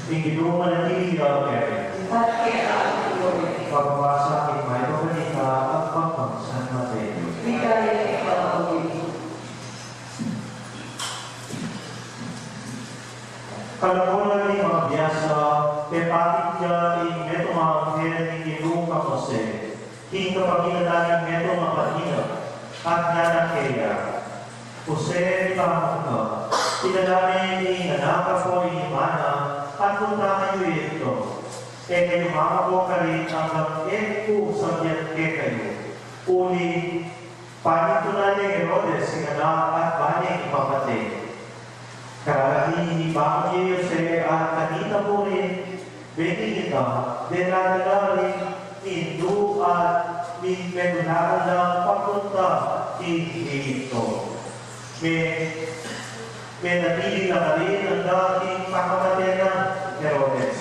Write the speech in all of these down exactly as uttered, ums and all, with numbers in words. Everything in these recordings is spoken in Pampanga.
Ing Ginu manatili ya kekayu. At keka mu rin. Pamamasa king Mayap a Balita agpang kang San Mateo. Ligaya keka, O Ginu. Kaluguran ning mabiasa, pepakit ya ing metung a anghel ning Ginu kang Jose, king kapamilatan ning metung a banina, at ngana kaya, Jose, mibangun ka, idala me ing anak ampon ing ibana, at punta kayu Egipto. E kayu mamako karin anggang e ku sabian kekayu, uli panintunan nang Herodes ing anak at ba neng ipamate. Kararagin, ibangun ye i Jose at kanita mu rin, bengi ita, dela da la ring indu at mi-, menulakan la papunta king Egipto. Me-, menatili la karin anggang king pakamate nang Herodes.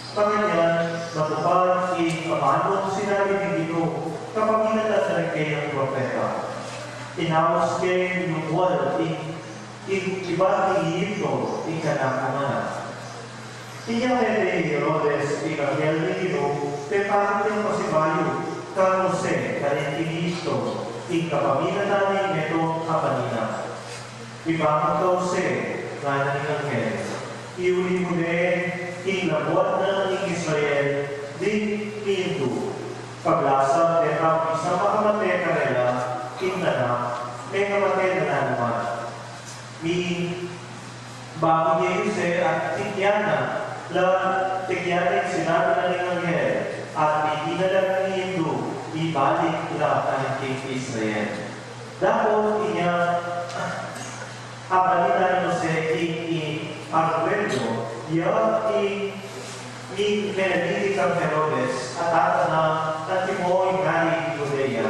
Kanyan, matupad ing amanung sinabi ning Ginu kapamilatan na ring kayang propeta. Inaus ke ing lugwal ing, ing ibat ning Egipto ing kanaku ngan. Inya mete i Herodes ing anghel ning Ginu, pepakit yang pasibayu kang Jose karin king Egipto, ing kapamilatan ning metung a banina. Mibangun ka, Jose, ngana ning anghel. Iuli mu ne ing labuad na ning Israel ding mindu. Paglasang deta, misan makamate karela ing tanak, mengamate na la naman. Mibangun ya i Jose at tikyan na la, tikyan na ing sinabi na ning anghel, at ibie na la ning indu, ibalik la karin king Israel. Dapot inya, abalinan i Jose king i-, arguello ya ing mi-, menalili kang Herodes a tata na antimo ing ari ning Judea.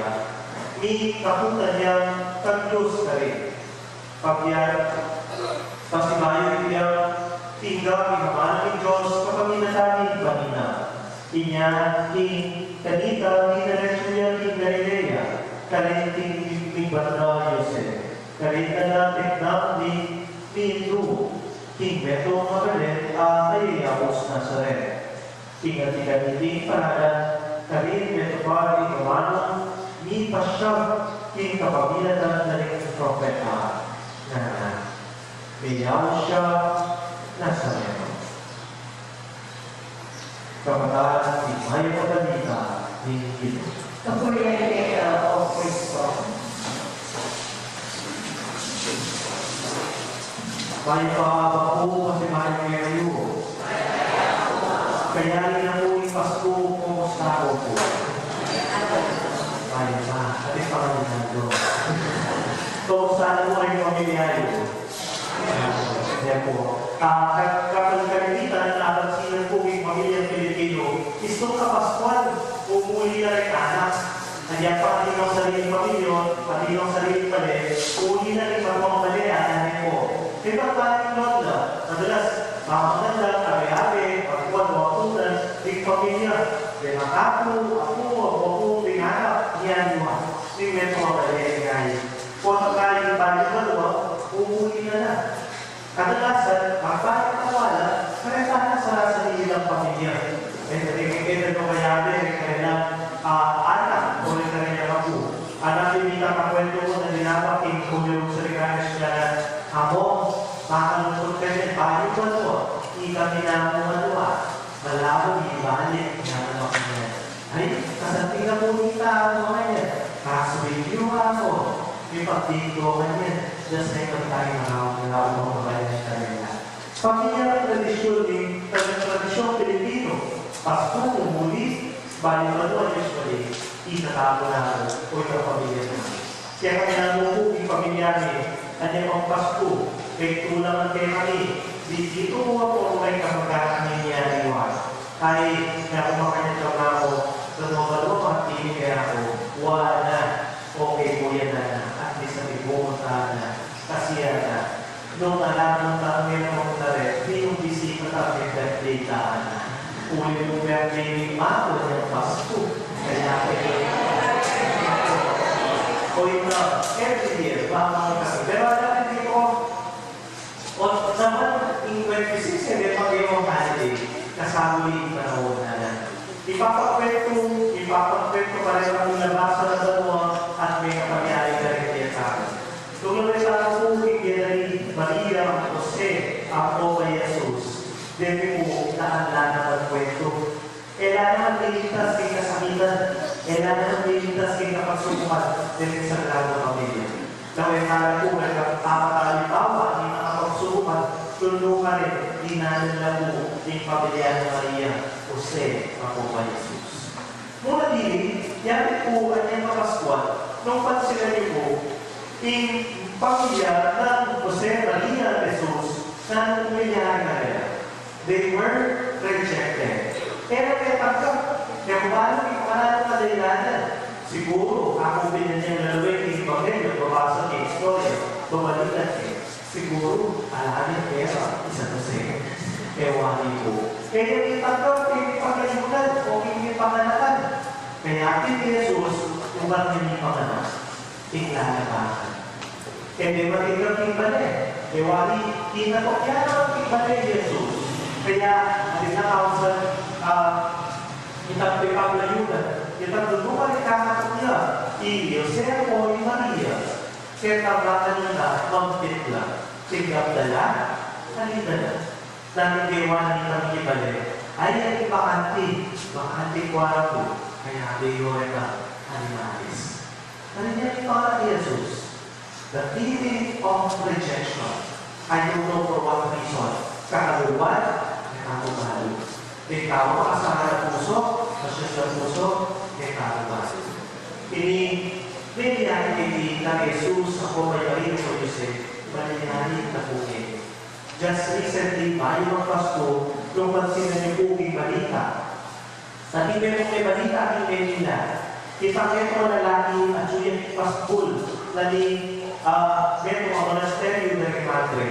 Mikaputan yang kang Dios karin. Pabiat, pasibayu yang tinggap ing amanung Dios kapamilatan ning banina. Inya ing kanita, diniretsu ya king Galilea, karin king mi-, mibanda i Jose. Karin da la tiknang ning mindu king metung a bale a mayayaus Nazaret. King atin kaniting paralan, karin metupad ing amanung mipasyag king kapamilatan na ring propeta, ngana, Mayayaus ya Nazareno. Kapatad, ing Mayap a Balita ning Ginu. Kapurian keka, O Kristo. Mayap a abak pu, pasibayu kekayu. Kayari na pu ing Pasku, kumusta na pu? Mayap a, atin pangalinan ku. Kumusta na pu ing pamilya yu? Yan pu. Ah, ka-, kapag kalimitan, napansinan ku ing pamilyang Pilipino, istung kapaskuan, umuli na ring anak. Kaya pati nung sariling pamilya, pati nung sariling bale, uli na rin magmang bale, anak ne po. Kaya pag paling lola, madalas, mamangan lang, abe-abe, pagkuan, wakunan, ring pamilya. Kaya makaku, aku, aku, ring anak, yan yun. Ring metung a bale, ngay. Kung sakaling balik na naman, umuli na lang. Kadalasan, ang balik na wala, kareta na sa sarili lang pamilya. Eh, nakikita nyo kaya rin, eh, kaya lang, ah, anak, o rin kaya lang apu. Anak, yung kita kakwento mo na dinabak, yung kumulong sa Ricanes, kaya, amo, makalungkot kayo, paano ba to? Kita nila mo, ano, ah, malabo, ibalik, nga naman niya. Ay, kasanting na po ni tao mga yan. Kaso video ako, may pagdito ka niya. Just like ang tayo na ako, na ako mga bayan sa kanila. Pamilya ng tradisyon ni, ng tradisyong Pilipino. Pasko, umuli, bali pa doon, usually, itatago na ako, o yung pamilya na. Kaya kami namuku, ing pamilya mi, anya mang Pasku, may tulang kaya kami, di dito ko po may kamag-anak kami niya iwan. Ay, naku, makanya trabaho, balu-balu, makatili kaya ako, wala, okay po yan, ana, at least sabi ko, sana, kasi yana, nung alam mo, tangin mo na rin, di yung bisita kami birthday ka, ana. Uli mo birthday ni Paco, yung Pasko. Kaya, o ito, every year, baka kasi. Pero alam mo, hindi ko, o, naman, in twenty-six, hindi pa kayo ang holiday. Ipapakwentu, ipapakwentu pa reng nabasa na banua at mengapanyari karing kekatamung. Nung lawen tamu pu king bie da i Maria, Jose, ampong i Jesus, deni pu, nanu la naman kwentu. E la naman liligtas king kasakitan, e la naman liligtas king kapagsubukan, deni king Sagradang Pamilya. Lawen tala pu, kaya kapatali tawa, ing kapagsubukan, nung nukarin, dinalan na pu ning pamilya nang Maria, Jose, ampong i Jesus. Mula dili, yari pu anyang kapaskuan, nung pansinan yu pu, ing pamilya nang Jose, Maria, Jesus, nanu pu ing yari kanila? They were rejected. E ra katanggap. E ku balu king pakananu a kadahilanan. Siguru, aku pin anyang laluing king ebanghelyo, babasa king istorya, babalikan ke. Siguru, ala ne pera i San Jose. E wari pu. E ya katanggap king pangayunan o king panganakan. Kaya atin i Jesus, ubat ne mipanganak king lalabangan. E ne matinggap king bale. E wari, kinakapya na king bale i Jesus. Kaya, atin na kausan, ah, itang pepaglayunan, itang dudukan ing kakapat ya, i Jose o i Maria, keta ba kanila mampit la, tinggap da la, kanita la. Nanu ing gewa na nitang kibale? Ay, ay, bakanti, bakanti kuartu, kaya beyo reta animalis. Nanu ing panganak i Jesus? The feeling of rejection. I don't know for what reason. Kakaluluan, e tamu balu. Ding tau, asal na pusu, asal na pusu, e tamu balu. Ini, maybe I think that Jesus, ampong i Maria, San Jose, malinyari na pu ini. Just recently, bayu magpasku, nung pansinan yu pu ing balita. Atin metung a balita king Manila. Itang metung a lalaki, atyu yang pasbul na ning, ah, metung a monasteryo na ring madre.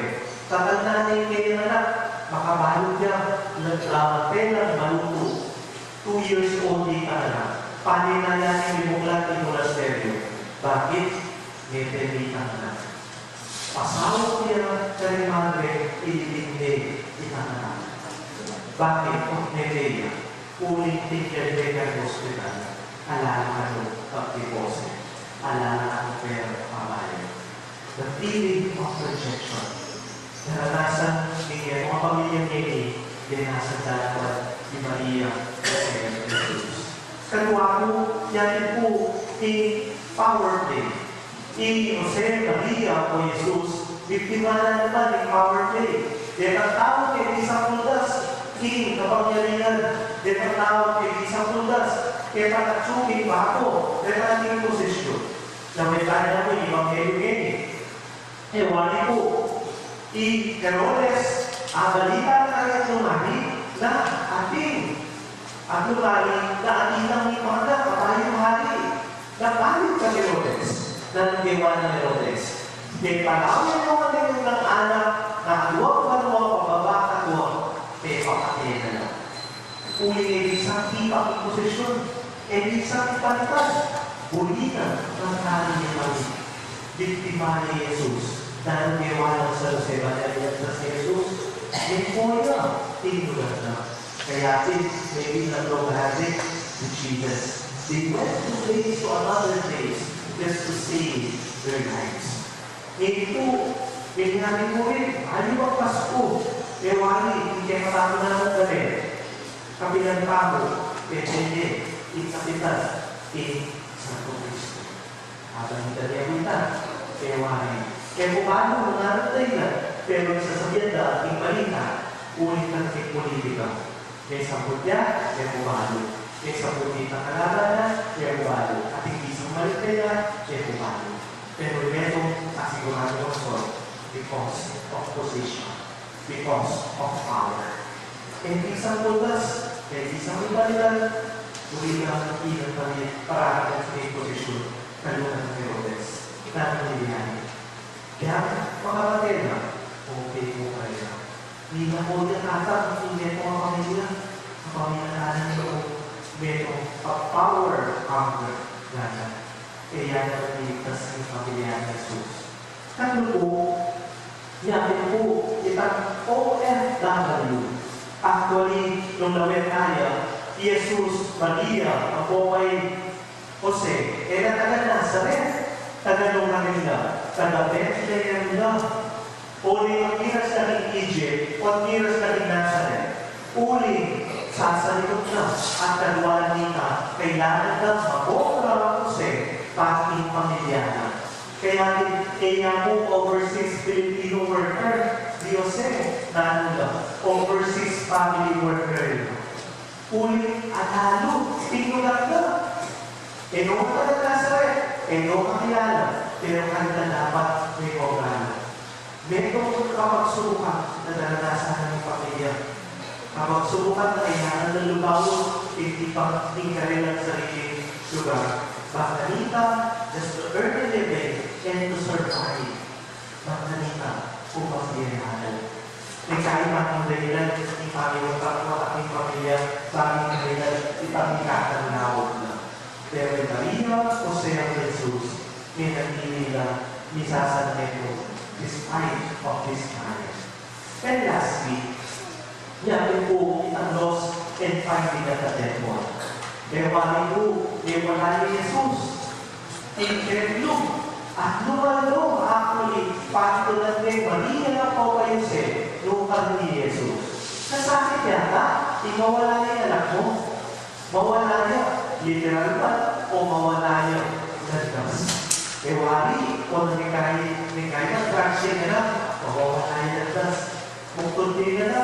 Tatandanan ne ing kayang anak, makabalug ya, naglaman tela, malutu. Two years old itang anak. Pane na ya ning mibuklat ing monasteryo? Bakit? Mete ne itang anak. Pasaup ya karing madre, ilibing ne itang anak. Bakit? Mete ya. Uling tingnan ne karing hospital, ala la kanu pang-deposit, ala la kanu perang pambayad. The feeling of rejection. Naranasan ning metung a pamilya ngeni, naranasan da la naman ni Maria, Jose, Jesus. Kaduaku, yari pu ing power play. I Jose, Maria, o Jesus, biktima na naman ning power play. Detang tau keti sang kuldas king kapangyarihan, detang tau keti sang kuldas ketang atyu king bako, detang ating posisyon. Lawen taya na pu ing ebanghelyo ngeni. E wari pu, i Herodes, a, balita na kaya lumari na atin. At lumari na atin nang mipanganak a bayung hari. Nagpalit kang Herodes, nanu ing gewa nang Herodes? Pepalawen no kanining anak na aduang banua pababa kaduang, pepakate na la. Uling e bisang tipak ing posisyon, e bisang palitan, buli na ing hari ning hari. Biktima ne i Jesus. Nanu ing gewa nang San Jose, bale atin i San Jesus? Meko ya king lugar na. Kaya atin, maybe naglugar ne si Jesus. They went to place to another place just to save their lives. Ngeni pu, ngeni pu rin, aliwa Pasku, e wari, ing kekatamu nang bale, kapilan tamu, e, e, ing kapitan, ing Santo Cristo. Abanita ne pu ita, e wari, e ku balu nung nanung da ita, pero ing sasabian da, ing balita, uling kanu king politika. Mesamput ya, e ku balu. Mesamput itang kalaban na, e ku balu. Atin bisang malitan ya, e ku balu. Pero metung a siguradu ku, because of position, because of power. E bisang kuldas, e bisang ribalidad, buri na ing palit para king posisyon, kalunan ni Herodes. Nanu ing nangyari? Kaya, makamatela, okay pu kaya. Ni na ko ya tatang, ing metung a pamilya, a pamilya na rin ko, metung a power hunger na rin. Kaya na ligtas ing pamilya nang Jesus. Katlu pu, yari pu, itang O F W. Actually, nung lawen taya, Jesus, Maria, apo kay Jose, e la taga Nazaret, taga Nazaret la, taga Bethlehem la. Uling miras na king Egypt, o miras na king Nazaret. Uling sasalikut na, at kagwa na nita, kailangan na mag-obra i Jose para king pamilya na. Kaya, kaya mu overseas Filipino worker, di Jose, nanu la, overseas family worker. Uling atalu, tinulang na. E no ka taga Nazaret, e no ka kilala, pero kanta dapat mekogana. Metung kapagsubukan na daranasan ning pamilya. Kapagsubukan na kailangan na lugawan, hindi pa ning karelang sariling lugar. Bang kanita, just to earn a living and to survive. Bang kanita, o pagdiyanan. Ning kaibat ning dahilan, ning pamiwatak mo at ning pamilya, bang ning dahilan, itang ikatang lawag na. Pero i Maria, Jose at Jesus, menatili la, misasanmetung, despite of this time. And lastly, yapin pu itang lost and finding at the temple. E wari pu, e wala i Jesus king templo, at lumaldo, actually, patulan kang Maria apo kay Jose, nung kanu i Jesus. Nasakit yata, e mawala ya ing anak mu. Mawala ya, literal man, o mawala ya landas. E wari, o nung mikay, mikay na, traction na, mawala ya landas. Muktud ya na,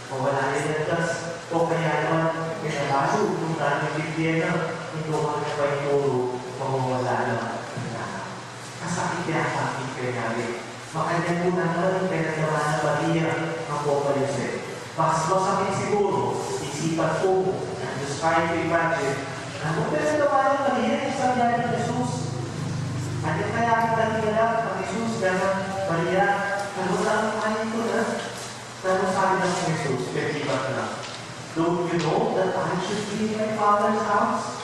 mawala ya landas. O kaya naman, kinabalu, nung nanu ing Biblia na, nung nanu pa ing turu, mawawala na. Kasakit yata ing kayari. Makanyan mu naman ing pinagdaanan ni Maria apo kay Jose. Mas masakit siguro, isipan ku, I'm just trying to imagine, nanu ing pinagdaanan ni Maria king sabi nang Jesus? Anya kaya ing dahilan nang Jesus, nanu, Maria, nanu ing ain ku na? Nanu sabi nang Jesus, pepibag na, "Don't you know that I should be in my Father's house?"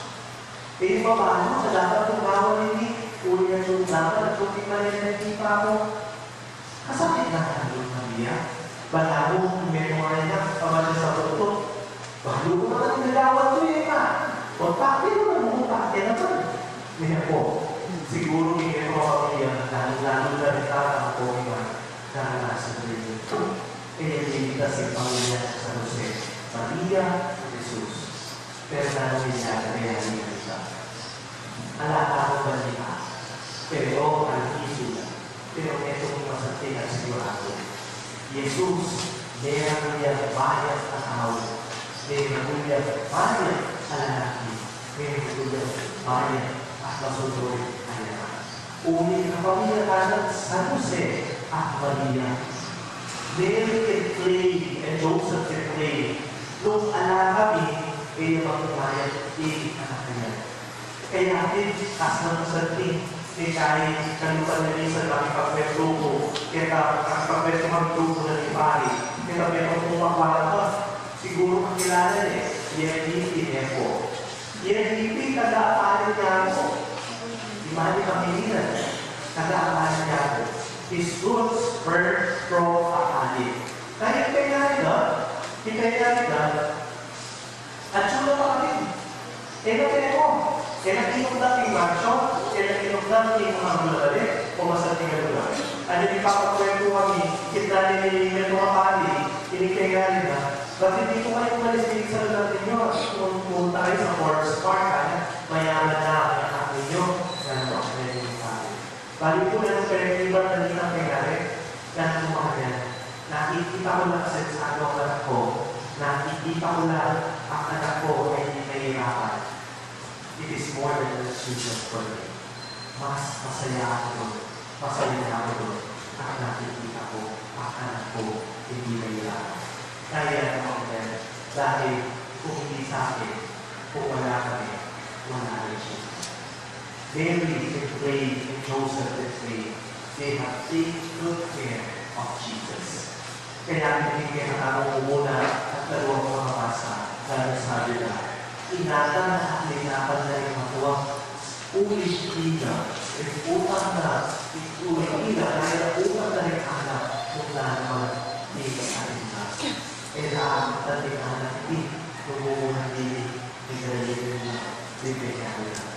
E yu ba balu na dapat ku gawan ini, uling atiu dapat ku king Maria ing tipa ku? Kasakit na ning Maria. Balamu, metung a anak, pamasa sa tuktuk. Balu ku naman ing gagawan ku, e ba? O, pake naman, o, pake naman. Nanu pu, siguru ing metung a pamilya, lalu-lalu na ring tatang ku, e ba? Naranasan na rin ito. Kaya ing pamilya nang San Jose, Maria, Jesus. Pero nanu ing realidad? Ala kaming balita, pero alkisu la, pero metung ing masanting at siguradu. Jesus, metung yang mayap a tau, metung yang mayap a lalaki, metung yang mayap a masunurin a yaman. Uling kapamilatan nang San Jose at Maria. Mary can claim and Joseph can claim, nung ala kami, e ya magmayap ing anak a yan. Kaya atin, as nang santing, e kaya kalupa na minsan makipagkwentu ku, kaya makipagkwentu kami tubo na ni pari, kaya metung kung makuha na, siguru kakilala ne, yan ing tinepo. Yan ing taga-Apalin Yaku. Imani pamilya, taga-Apalin Yaku. His roots were from Apalin. Kaya ing kayari na, ing kayari na, atiu na pa kami. E na peko, e na tinukdan ing mansyon, e na tinukdan ing mga bulabale, o masanting a lugar. Anya ing papakwentu kami, kita ni Metro Apalin, ini kayari na, Ba't hindi po kayo umalis dito sa lugar ninyo at pumunta kayo sa Forbes Park, ha? Mayaman na ang anak ninyo, nanu ing sabi. Bali po, nanu ing panibat na di na kayari, nanu ing sabi, nakikita ko lang sa estado ng anak ko, nakikita ko lang ang anak ko ay nahihirapan. It is more than an achievement for me. Mas masaya ako dun. Masaya na ako dun. At nakikita ko ang anak ko hindi nahihirapan. Kaya naman yan. Dahil kung hindi sa akin, kung wala kami, wala rin siya. Mary can claim and Joseph can claim they have taken good care of Jesus. Kaya binigyan na kami ng una at dalawang mga basa, dahil sabi na, ingatan na at linaban na rin matuwa, ulit ina, iputang na, ulit ina, dahil utang na rin anak, kung naman, di ka anak. E la, anak iti, Nung mumungan dili, ing karayunan na, ing pekaru na.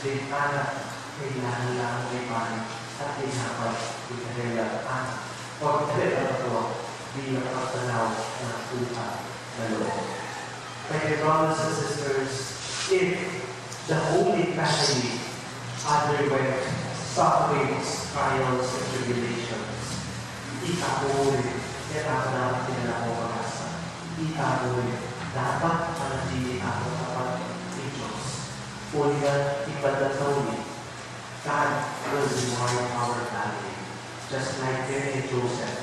Ing anak, kailangan lang ipalik, at ing anak, ing karela, anak, o ing karela, anak, bilang pagtanaw ng utang na loob. My dear brothers and sisters, if the Holy Family underwent sufferings, trials, and tribulations, ita mu rin, kaya dapat natin na pag-asa. Ita mu rin, dapat manatili tamu tapat kang Dios. Uli na, ipagdataw ni, God will reward our family. Just like Mary and Joseph,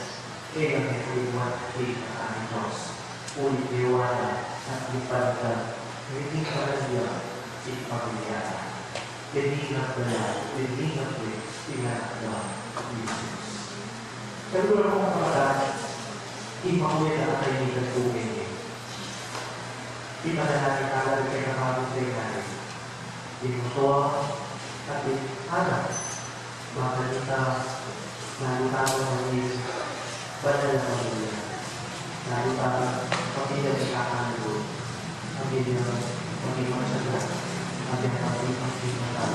e la mekudwat king Dios. Uli, Dios na, at ipagdataw, king pamilya, king pamilya. Liningap na yan, liningap ni, tinanggap ni Jesus. Pero kung kapatid, ipakuya na kayo ni Katukin. Ipanalangin ka na rin kay Kapatid Mary. Ing motor, at ing anak, baka di ka, lalu tamu maging banal na pamilya. Lalu tamu, pamilya di kakalibut. Pamilya, pamilya masyadong, pamilya, pamilya, pamilya,